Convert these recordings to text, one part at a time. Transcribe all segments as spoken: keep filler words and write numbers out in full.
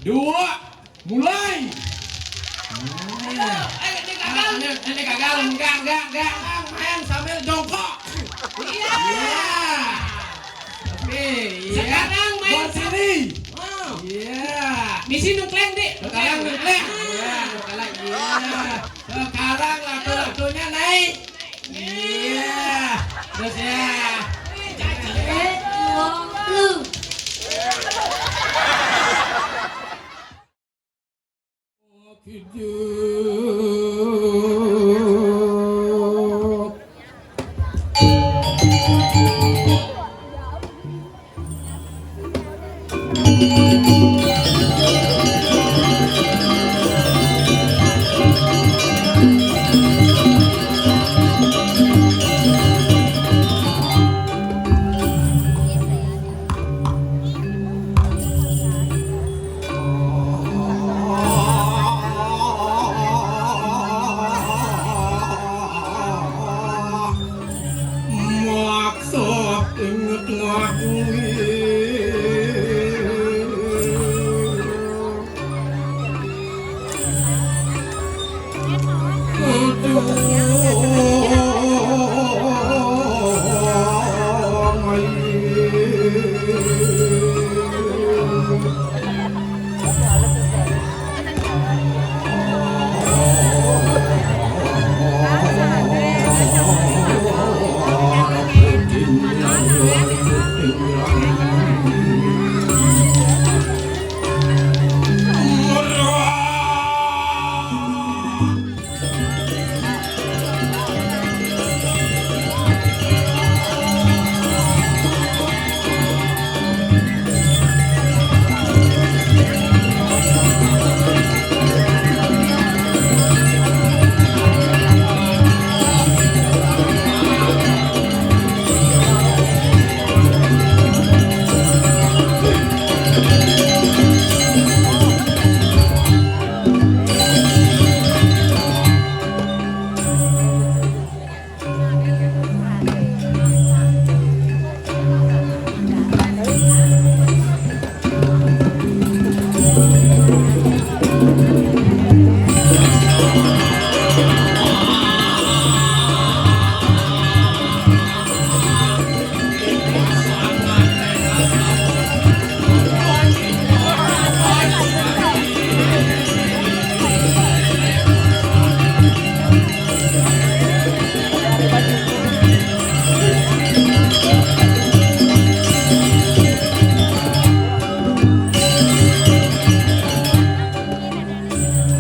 Dua, mulai. Nah. Ayo, ini gagal. Ini, ini gagal. Enggak, enggak, enggak. Main sambil jongkok. Iya. Iya. Oke, iya. Sekarang main buat sini. Oh. Iya. Misi nungkleng, Dik. Sekarang nungkleng. Iya, nungkleng. Iya. Sekarang latu-latunya naik. Iya. Terus ya. Eh, dua puluh. Maksud inget ngaku.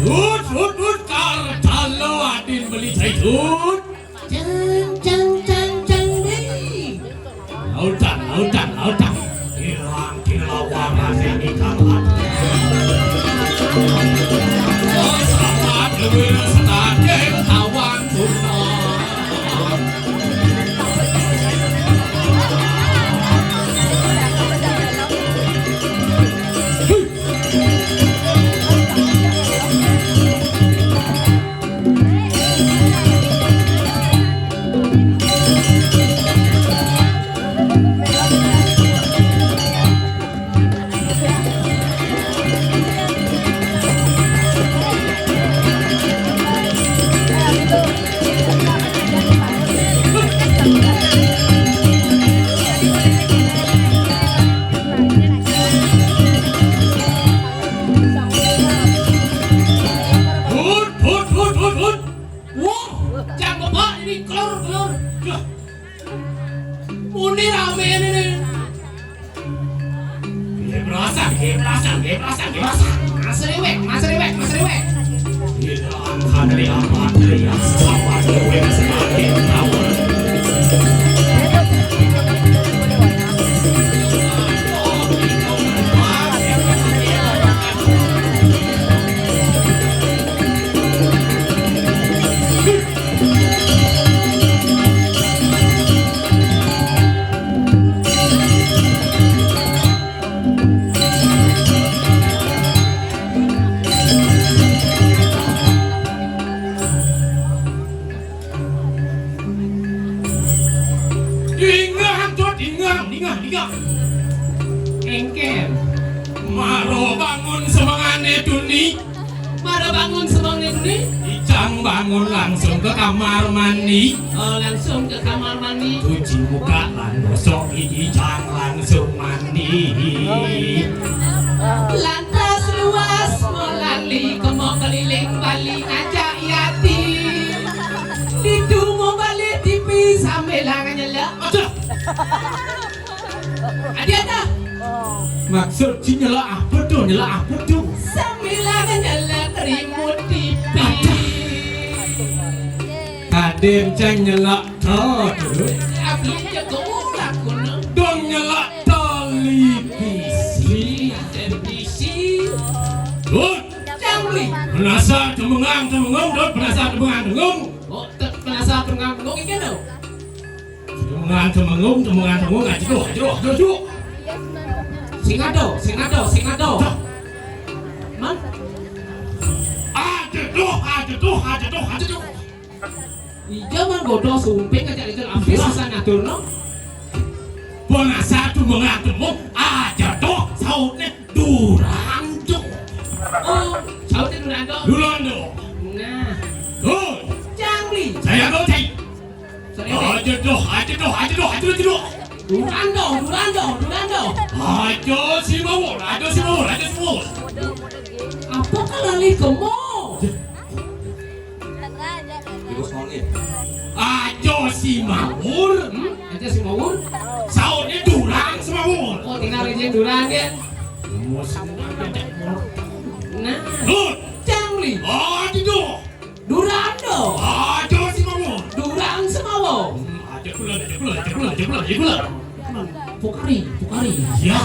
Dut, dut, dut, kar calo adin beli jai dut. Cang, cang, cang, cang, ding. Lautan, lautan, lautan. Hilang kilauan rasanya di kalan. Oh, selamat, lebih selamat, kawan, semua. Hut, hut, hut, hut, hut. Wah, cang bebak ini kelor, kelor. Dah. Muni rame ini nih. Dia berasa, dia berasa, dia berasa, dia berasa. Mas Rewek, Mas Rewek, Mas Rewek. Dia dalam hadri apa, hadri yang sama, Rewek semakin tahu. Dingah, Dot, dingah, dingah, dingah. Engkel. Maro bangun semangat. Tuni. Mara bangun semenit ni. Ijang bangun langsung ke kamar mandi. Oh, langsung ke kamar mandi. Cuci muka lan gosok gigi, Ijang langsung mandi. Lantas luas melali, kemo keliling bali ngajak yati. Ditu mau balik T V sambil nyelak. Aduh. Adi ada. Maksud ci nyelak apa tu? Nyelak apa tu? Sambil nyelak remote T V. Aduh. Kadin cang nyelak to tu. Abli jago lagu no. Dong nyelak televisi. Televisi. Dut. Cang beli. Penasa temengang temengung, Dut. Penasa temengang temengung. Oh, te-, penasa temengang temengung iki no. Temengang temengung, temengang temengung, ajeduh, ajeduh, ajeduh, ajeduh. Sing ado, sing ado, sing ado. Dah. Man? Ajeduh, ajeduh, ajeduh, ajeduh. Ija man godo sumping aja itu habis. Wah. Susah ngatur no. Penasa temengang temengung, ajeduh, sautnya Durando. Oh, sautnya Durando. Durando. Nah. Tuh. Cang beli. Saya tahu, Cai. Ajeduh, ajeduh, ajeduh, ajeduh, ajeduh. Durando, Durando, Durando. Ajo si Mawur, ajo si Mawur, ajo si Mawur. Apa kalali kemo? Terus ngomongin. Ajo si Mawur. Hmm? Ajo si Mawur. Sautnya Durang si Mawur. Oh, tinggal izin Durang ya. Nah. Tuh. Cang beli. Ajeduh. Durando. Ajo si Mawur. Durang si Mawur. Hmm, ajo kulan, ajo kulan, ajo kulan, ajo kulan, ajo kulan. Pukari, pukari. Ya.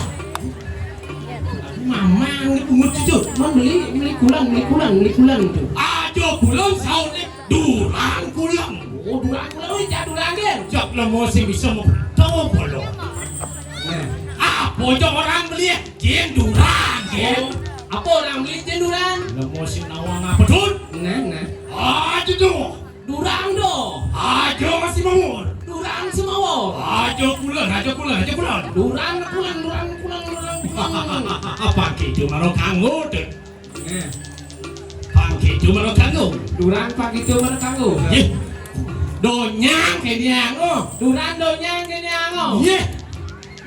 Mamang ni pungut itu. Man beli, beli kulan, beli kulan, beli kulan itu. Ajo kulan sautnya Durang kulan. Oh, Durang kulan. Oh, iya, Durang, kan? Jak lemo sing bisa mau tahu belum? Nah. Apa aja orang beli? Jin Durang, Jin. Oh, apa orang beli Jin Durang? Lemo sing nawang apa, Dun? Nah, nah. Ajeduh. Durando. Ajo si Mawur. Durang si Mawur. Ajo kulan, ajo kulan, ajo kulan. Durang kulan, Durang kulan, Durang kulan. Apa gitu maro kanggo, Dun? Nah. Pang gitu maro kanggo. Durang pang gitu maro kanggo. Yeh. Donyang kene ango. Durang donyang kene ango. Yeh.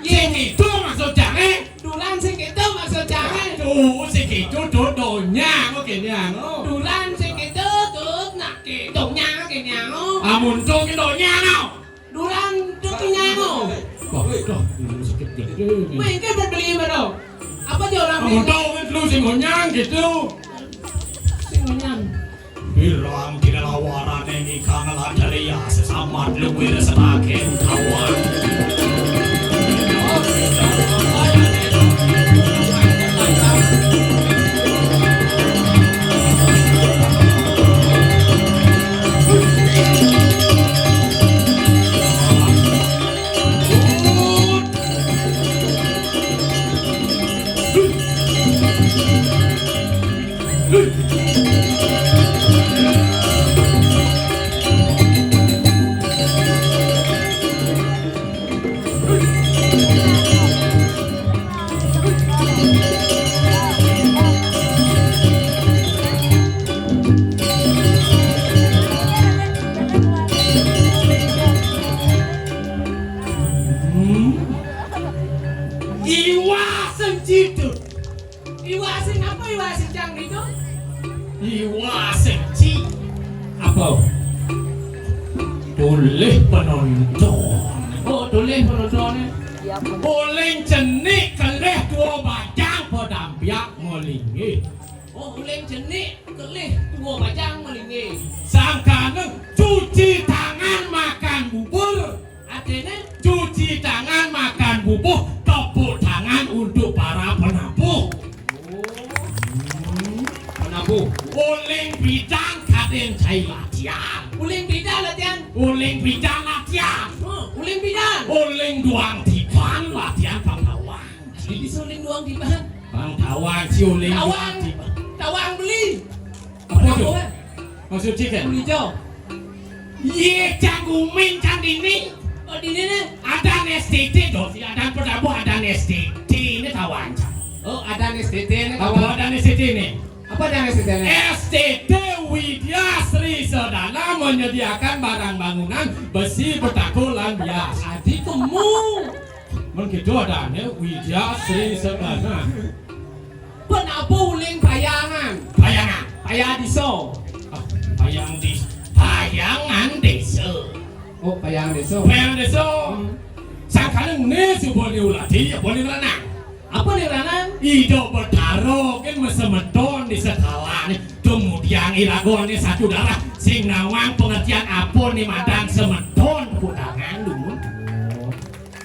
Sing itu maksud jange. Dulan sing itu maksud jange. Tuh, sing itu tuh donya, kok gini anu. Dulan sing itu tuh nak ke donya gini anu. Amun tuh ke donya no. Dulan tuh ke nyano. Wah, dah, ini sakit gede nih. Mungkin mau beli mana? Apa aja orang Amun beli? Tahu kan lu sing gonyang gitu. Sing gonyang. Pirang kinalawarane ingkang ladharia sesamat luwir setaken kawan. Hmm. Iwak sing ciduk. Iwak sing apa, iwak sing cang itu? Iwak sing ci-, apa? Tulih penonton. Oh, tulih penonton. Uling cenik kelih tua bajang padampiak melinggih. Oh, uling cenik kelih tua bajang melinggih. Sangkane cuci tangan makan bubur. Artinya? Cuci tangan, makan bubur, tepuk tangan untuk para penabuh. Oh. Hmm, penabuh. Uling bidang kadin cai latihan. Uling bidang latihan. Uling bidang latihan. Hmm, uling bidang. Uling duang tiban latihan pang tawang. Jadi suling duang tiban. Pang tawang si uling duang tiban. Tawang beli. Apa tu? Apa, eh? Maksud cik kan? Beli jo. Ye, cang guming, cang dini. Oh, dini ni. Ada S T T tu, si ada penabuh ada S T T ni kawan cang. Oh, ada S T T ini. Apa ada S T T ini? Apa ada S T T ini? S T T Widya Sri Sedana menyediakan barang bangunan besi, betako, lan bias. Adi kemu. Mun gitu adanya Widya Sri Sedana. Pun apa uling payangan? Payangan. Paya diso. Ah, payang di payangan desa. Oh, payang desa. Payang desa. Hmm. Sangkaning né suba né uladi, apa né ranang? Apa né ranang? Ida Betara kin masemeton di sekalané. Kemudian iragané satu darah sing nawang pengertian apa né madan semeton kudangan dumun. Oh.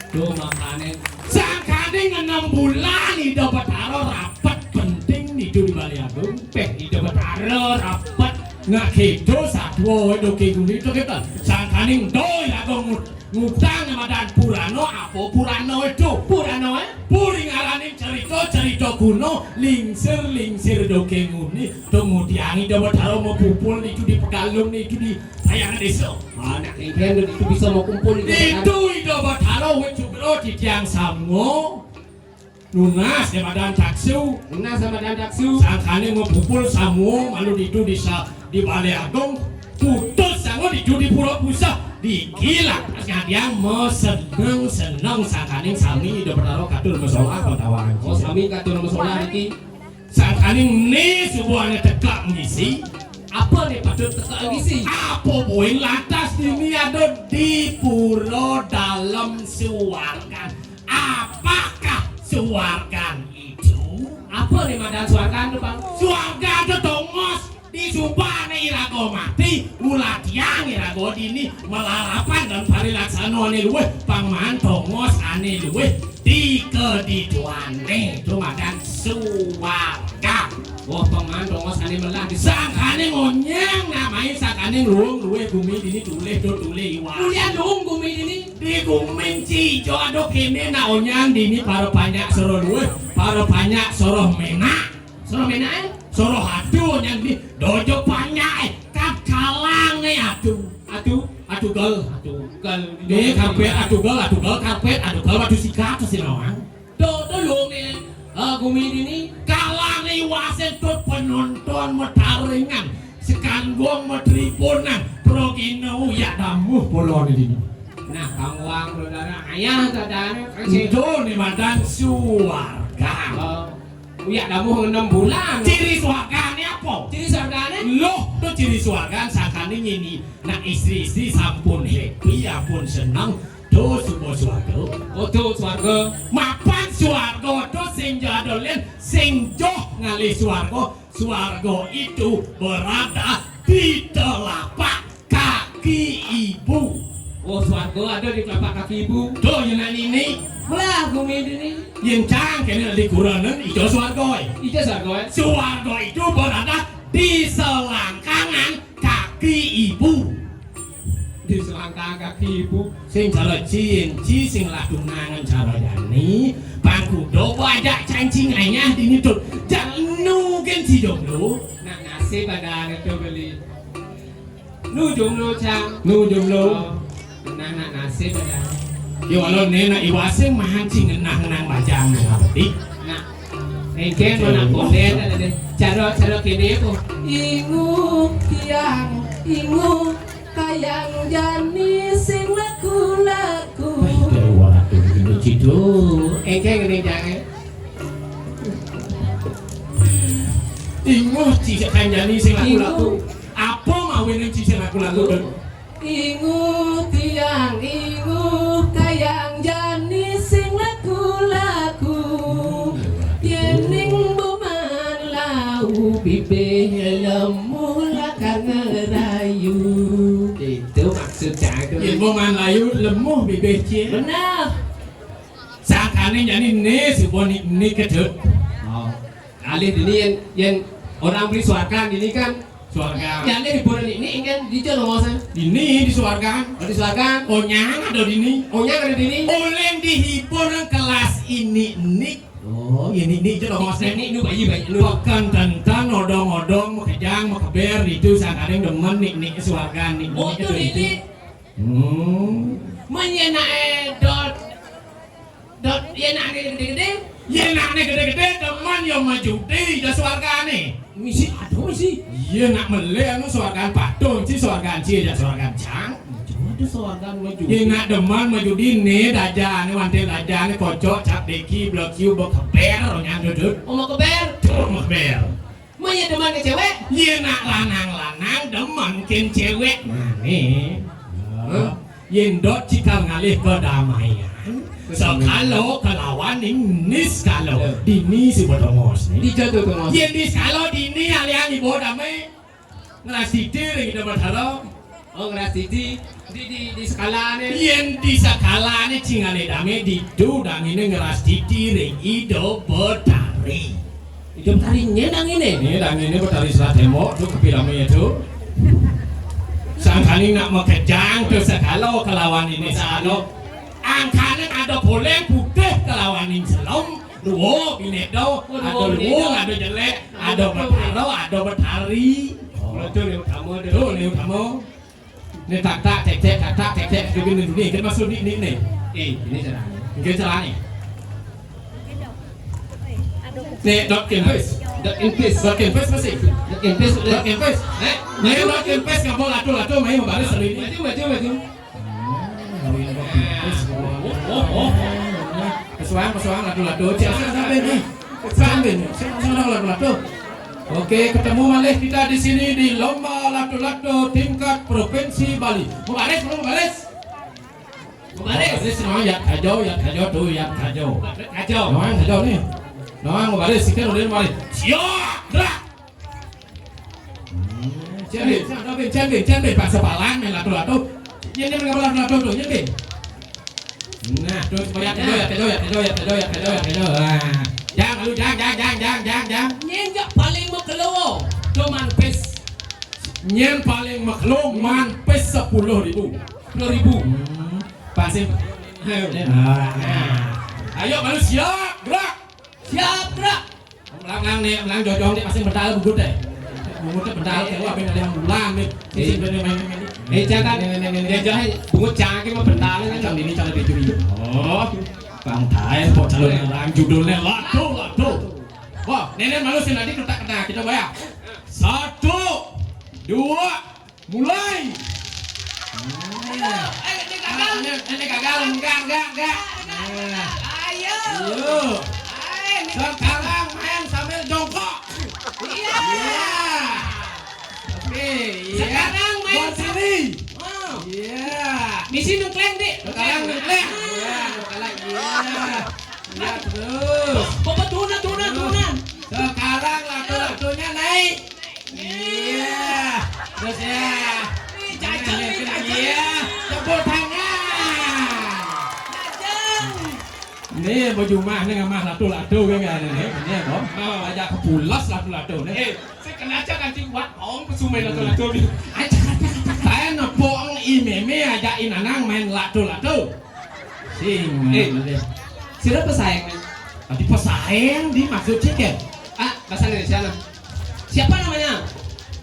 Tuh makané sangkaning enam bulan Ida Betara rapet penting nitu di Balé Agung. Péh Ida Betara rapet ngakéto satwa doké guni to kita. Sangkaning doi lagu ngutang madan purana apa purana itu? Purana, eh? Puri ngaraning cerita, cerita kuno, lingsir, lingsir doké nguni. Kemudian Ida Betara mau pupul nitu di pegalung nitu di Sayang desa. Anak éngkén itu bisa mau kumpul di itu Ida Betara wit cukro titiang samua. Nunas ya madan taksu. Nunas ya madan taksu. Sangkané mau pupul samua malu ditu di sa-, di Balé Agung. Putus sanggup ditu di Pura Puseh. Dikilat pas ngadiang mau seneng-seneng sangkaning sami Ida Betara katur masolah. Oh, sami katur masolah iki. Sangkaning né subuhane teka ngisi. Apa né patut teka ngisi? Apa buin lantas dini ada di pura dalam suargan? Apakah suargan itu? Apa né madan suargan to, Bang? Suargan to tongos di subane iraga mati, ulatiang iraga dini malarapan dan parilaksana ane luwih, pangman tongos ane luwih di kedituane to madan suarga. Wah, pangman tongos ane melah disangkane ngonyang namai sakane luung luwih gumi dini tulih to tulih iwak. Ulian luung gumi dini. Di gumi cijo ado kene nak onyang dini para panyak soro luwih, para panyak soro menak. Soro menak, eh? Soro adu onyang dini dojo panyak, eh. Kat kalang ne adu. Adu, adu gel, adu gel. Deh, karpet adu gel, adu gel, karpet adu gel, adu sikat, sinawang. Do, do luung né, eh, gumi dini. Kalang né iwasen tut penonton mataringan, sekanggong matribunan, progina uyak damuh polone dini. Nah, kang wang saudara, ayah saudara, kan si itu ni madan suarga. Oh, uyak damuh enam bulan. Ciri suargane apa? Ciri suargane? Loh, tu ciri suargan sakane ngini. Nah, istri-istri sampun happy, ampun seneng. To suba swarga. Oh, to swarga. Mapan swarga to sing jadolin, sing joh ngalih swarga. Swarga itu berada di telapak kaki ibu. Oh, swarga ada di telapak kaki ibu. To, yen ini. Melah gumi dini. Yen cang kene di kuranan ijo swarga. Ijo swarga. Swarga itu berada di selangkangan kaki ibu. Di selangkang kaki ibu. Sing cara ci, yen ci sing lah tunangan cara jani. Pangkudo bajak cancing ayah dini tut. Jak nu gen ci jomblo. Nak nasib ada to beli. Nu jomblo cang. Nu jomblo. Oh, nah nak nasib ada. Yo alo ne nak iwasing mahancing ngenah-ngenah bajang nang peti. Nak. Engke mana konden ada deh. Cara, cara kene ko. Inguh tiang, inguh kayang jani sing laku-laku. Wah, itu waduh, itu cidu. Engke ngene jange. Inguh ci kanjani sing laku-laku. Inguh. Apa mawine ci sing laku-laku, Dun? Inguh tiang, inguh kayang jani sing laku-laku. Yening boman lau bibih lemuh lakar ngerayu. Itu maksud jago. Yen boman layu lemuh bibih cie. Benar. Sakane jani ne suba nik-nik kedut. Oh. Alih dini yen, yen orang beli suarkan dini kan. Suarkan. Yen alih hiburan ini ingin dijo lo ngosen. Dini di suarkan. Oh, di suarkan. Onyang ada dini. Onyang ada dini. Oleh dihibur kelas ini nik. Oh, ini nik jo lo ngosen. Ini nu bayi bayi nu. Pekan tentan odong-odong makejang makeber itu sakane demen nik-nik suarkan nik-nik. Oh, itu itu. Dini. Hmm. Menyenae dot Dot, yen ane gedhe-gedhe, Yén ané gedé-gedé demen ya majudi ya swargané. Misi, aduh, misi. Yén nak melih anu swargan padung, ci swargan ci ya swargan jang. Aduh, swargan majudi. Yén nak demen majudi né dajané, wantil dajané, kocok, cap deki, blok ciu, bekeber, nyang dudut. Oh, mau keber? Tuh, mau keber. Maya demen ke cewek? Yén nak lanang-lanang demen kén cewek. Nah, né. Hah? Yén dot cikal ngalih kedamaian, sekala kelawan ning niskala. Ya. Dini si Batongos né. Dija tuh, Tongos? Yén niskala dini alihan ibu damai. Ngrastiti ring Ida Batara. Oh, ngrastiti. Di, di, di sekalané. Yén di sekalané cing ngalih damai, ditu danginé ngrastiti ring Ida Batari. Ida Batari nyén danginé? Né danginé Batari Selat Tembok, tu kepilame tu. Sangkaning nak makejang tu sekala kelawan ini sekala. Angkané ada poleng putih kelawan ning selem, dua binék do, ada luung, ada jelék, ada Batara, ada Batari. Oh, tu né utama tu. Tu né utama. Né tak tak tek tek tak tak tek tek, kita gini dulu ni, kita masuk ni ni ni. Eh, ini cara. Mungkin cara ni. Né dot kempes. Dot kempes. Dot kempes masih. Dot kempes. Dot kempes. Eh, né dot kempes ngapa latu-latu mai mabaris hari ini. Maju, maju, maju. Pesuang, pesuang, latu-latu. Cek, cek, sampai ni. Pesuang ni. Cek, cek, latu-latu. Oke, ketemu malih kita di sini di lomba latu-latu tingkat provinsi Bali. Mabaris, mabaris. Mabaris. Mabaris, no, yat kajo, yat kajo tu, yat kajo. Kajo. No, kajo ni. No, mabaris, sikit udah mabaris. Siap, gerak. Cén Bin, cén Bin, cén Bin, cén Bin, pas sepalan main latu-latu. Nyén, nyén, main latu-latu tu, nyén Bin. Nah, terus, oh, ya, kejo, ya, kejo, ya, kejo, ya, kejo, ya, kejo, ya, kejo. Nah. Jang, lalu jang, jang, jang, jang, jang, jang. Nyén jak paling makelo, tu maan pis. Nyén paling makelo, maan pis sepuluh ribu. Sepuluh ribu. Hmm. Pasti. Ayo. Nah, nah. Ayo, malu siap, gerak. Siap, gerak. Melang, melang né, melang jojong né, pasti bental bungut deh. Bungut bental, kayak wah, ben ada yang bulan né. Sisi ben main, main, main. Eh, jangan. Né, né, né, né, né. Dia jahe bungut cangké mah bental né. Cang dini, cang lebih juri. Oh, Bang Tae, kok calon orang judulnya latu, latu. Wah, nenek malu sih nanti kita kena, kita bayar. Satu, dua, mulai. Nah. Eh, ini gagal. Ini, ini gagal. Enggak, enggak, enggak. Nah. Ayo. Ayo. Ayo, ini sekarang main sambil jongkok. Iya. Iya. Oke, iya. Sekarang main buat sini. Oh. Iya. Misi nengkleng, Dik. Sekarang nengkleng. Iya, nengkleng. Iya. Iya, terus. Bapak turun, turun, turun. Sekarang latu-latunya naik. Iya. Terus ya. Nih, cacing, nih, cacing. Iya. Tepuk tangan. Cacing. Né, baju mah, né, ngamah latu-latu kan, kan, né, né, boh. Oh. Aja kepulas latu-latu, né. Eh, saya kena aja kan, Cing, buat ong, pesumai latu-latu ni. Aja, aja, aja. Saya nepuk i mémé aja inanang main latu-latu. Sing, eh, mana dia? Sira pesaing, men? Tadi pesaing, dimaksud sih, kan? Ah, bahasa Indonesia, nah. Siapa namanya?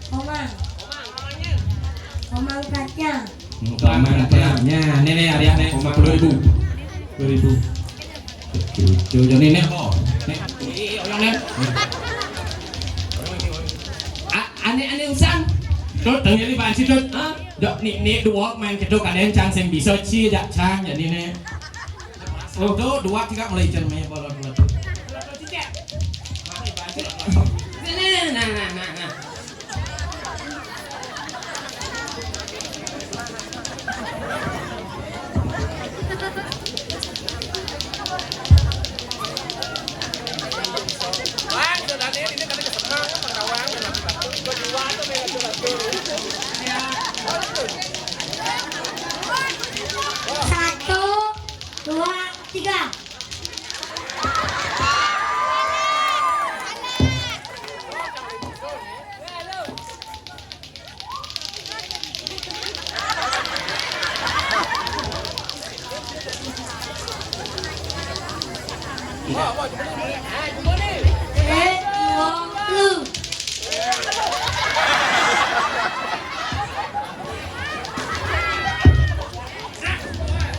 Komang. Komang Pratnya. Hmm, Komang Pratnya. Nya, né, né, hadiah, né, sepuluh ribu. Sepuluh ribu. Cucu, jadi né, apa? Né. Iya, orang, né. A-, ané, ané usan. Tut, dengerin Pak Haji, Tut. Hah? Dok, né, né, dua main kéto kadén cang sing bisa, ci, jak cang, jadi né. Oh, tu, dua, tiga, mulai jam main bola dua tu. Nah, nah, nah, nah, nah. Satu, dua, tiga.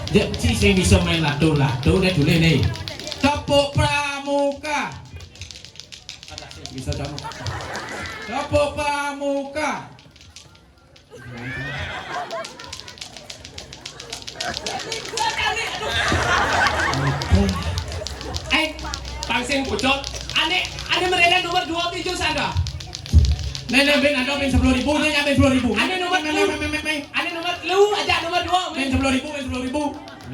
Dek, ci sing bisa main lado-lado, dek, dulih, nih. Tepuk pramu. Bisa cangok. Tepuk pramuka. Eh, pang sing pucuk. Ané, ané mrene nomor dua puluh tujuh sana. Nih, nih, bin, ada bin sepuluh ribu, nih, bin sepuluh ribu. Ané nomor telu. Ané nomor telu, aja nomor dua. Bin sepuluh ribu, bin sepuluh ribu.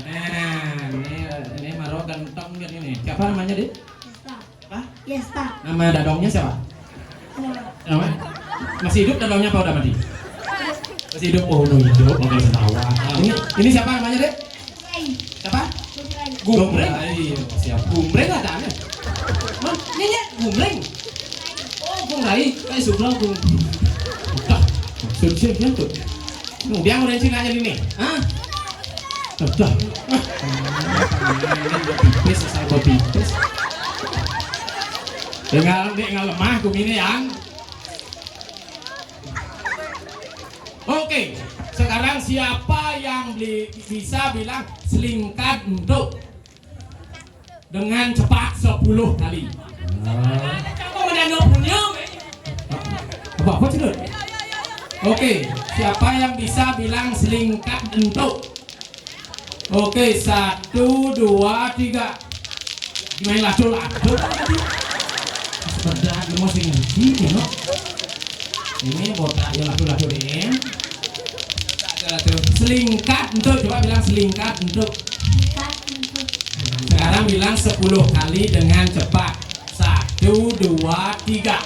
Nah, ini, ini maro ganteng kan ini. Siapa namanya, Dik? Apa? Yesta. Nama dadongnya siapa? Nama? Masih hidup dadongnya apa udah mati? Masih hidup. Oh, no, hidup, bakal setawa. Ini, ini siapa namanya, Dek? Siapa? Gumbreng. Gumbreng. Iya, siap. Gumbreng ada aneh. Hah? Ini ya, gumbreng. Oh, Gung Rai. Eh, Sugro, Gung. Dah, maksud saya dia tuh. Kemudian orang Cina aja ini. Hah? Dah, dah. Pipis, asal gua pipis. Tinggal, tinggal lemah, gua ini yang. Oke, sekarang siapa yang beli, bisa bilang selingkat untuk dengan cepat sepuluh kali? Apa, apa sih, Dut? Oke, siapa yang bisa bilang selingkat untuk? Oke, satu, dua, tiga. Main lacu-lacu. Sebentar, lu mau sing ngerti, ya, no? Ini botak ya lacu-lacu deh. Selingkat untuk, coba bilang selingkat untuk. Sekarang bilang sepuluh kali dengan cepat. Satu, dua, tiga.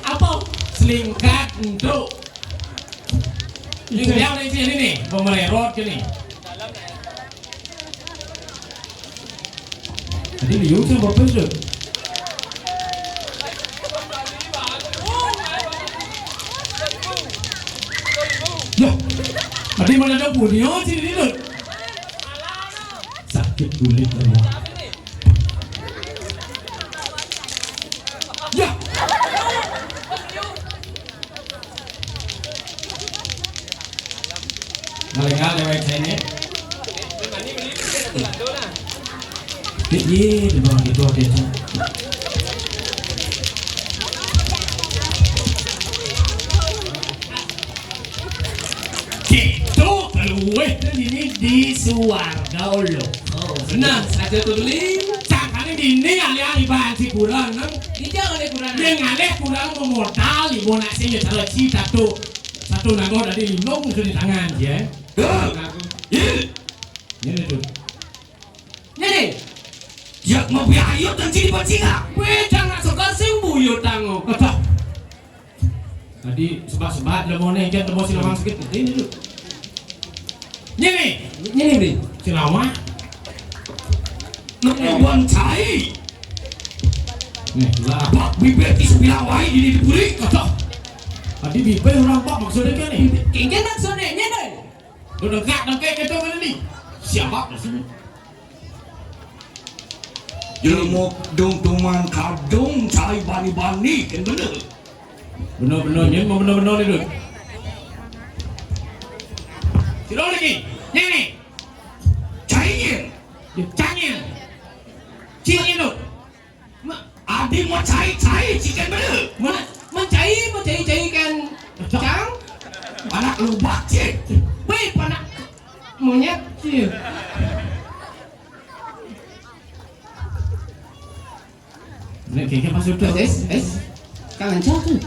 Apa? Selingkat untuk. Ini dia, ini, ini nih, pemererot ini. Tadi liu sama apa, Dut? Ya, tadi mana ada punya sih ini, Dut? Sakit kulit, ya. Ya. Ngalih-ngalih waé céngék. Iya, di bawah itu ada, Cak. Gitu, keluwih ini di suwarga lho. Oh, bener, saja tuh, Duli. Cangkane dini alih-alih bahan hiburan, nang. Iya, oleh kurang. Yang alih kurang memodal, ibu nak sing ya, cara cita tuh. Satu nago dari lindung sudah di tangan, ya. Duh. Ini tuh. Ngene. Ya, mau biayut dan ciri pancing, ah. Weh, jangan suka sing buyut tango. Aduh. Tadi sebat-sebat, udah mau nengket, udah mau silawang sedikit. Ini tuh. Ngene. Ngene, Bri. Silawang. Nemu boncai. Nih, lah. Pak, bibir ki sebilang wae di, di puri. Aduh. Tadi bibir orang, Pak, maksudnya kan nih? Kengken maksudnya, ngene. Lu dengkak, dengkak gitu kan nih? Siapa maksudnya? Ilmu dong tuman kadung cai bani-bani, kan bener. Bener-bener, nyén mah bener-bener itu. Sira lagi, nyén. Cai nyén. Ya, cai nyén. Cai nyén, Dut. Ma-, adi mau cai-cai, cikan bener. Ma-, mencai, mencai-cai kan cang. Anak lubak, cik. Wih, anak monyet, cik. Nek kayaknya pas udah. Es, es. Kangen cak tuh.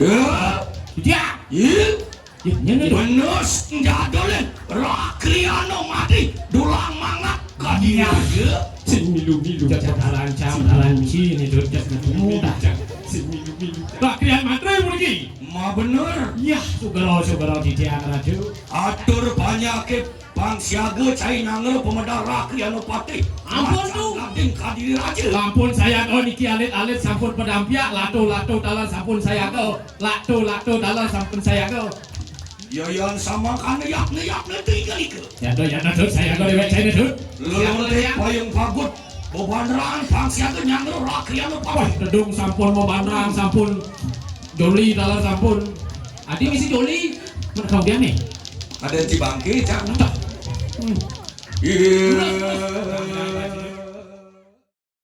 Ya. Dia. Iya. Ya, nyene lho. Bener, senjata lho. Rakriano mati, dulang mangat. Kadinya aja. Sing milu-milu. Cak, cak, aran, cak, aran, ci, ini, Dut, cak, ketemu, dah. Sing milu-milu. Rakrian matre mriki. Ma bener. Yah, sugera, sugera, titiang, Ratu. Atur panyakit Pang siaga cai nangga pemedal rakri anu patih. Ampun, Tuh. Macam gading kadiri raja. Sampun sayaga niki alit-alit sampun pedampiak, latu-latu taler sampun sayaga, latu-latu taler sampun sayaga. Ya, yan sama kana yak ne yak ne tiga ika. Ya, Dut, ya, Dut, sayaga dewek cai ne, Dut. Lelunte payung pagut, bebanderan pang siaga nyangga rakri anu patih. Wah, tedung sampun bebanderan, sampun joli taler sampun. Adi misi joli, mana kau dia nih? Ada yang cibangke, cak. Entah. Hmm. Iya.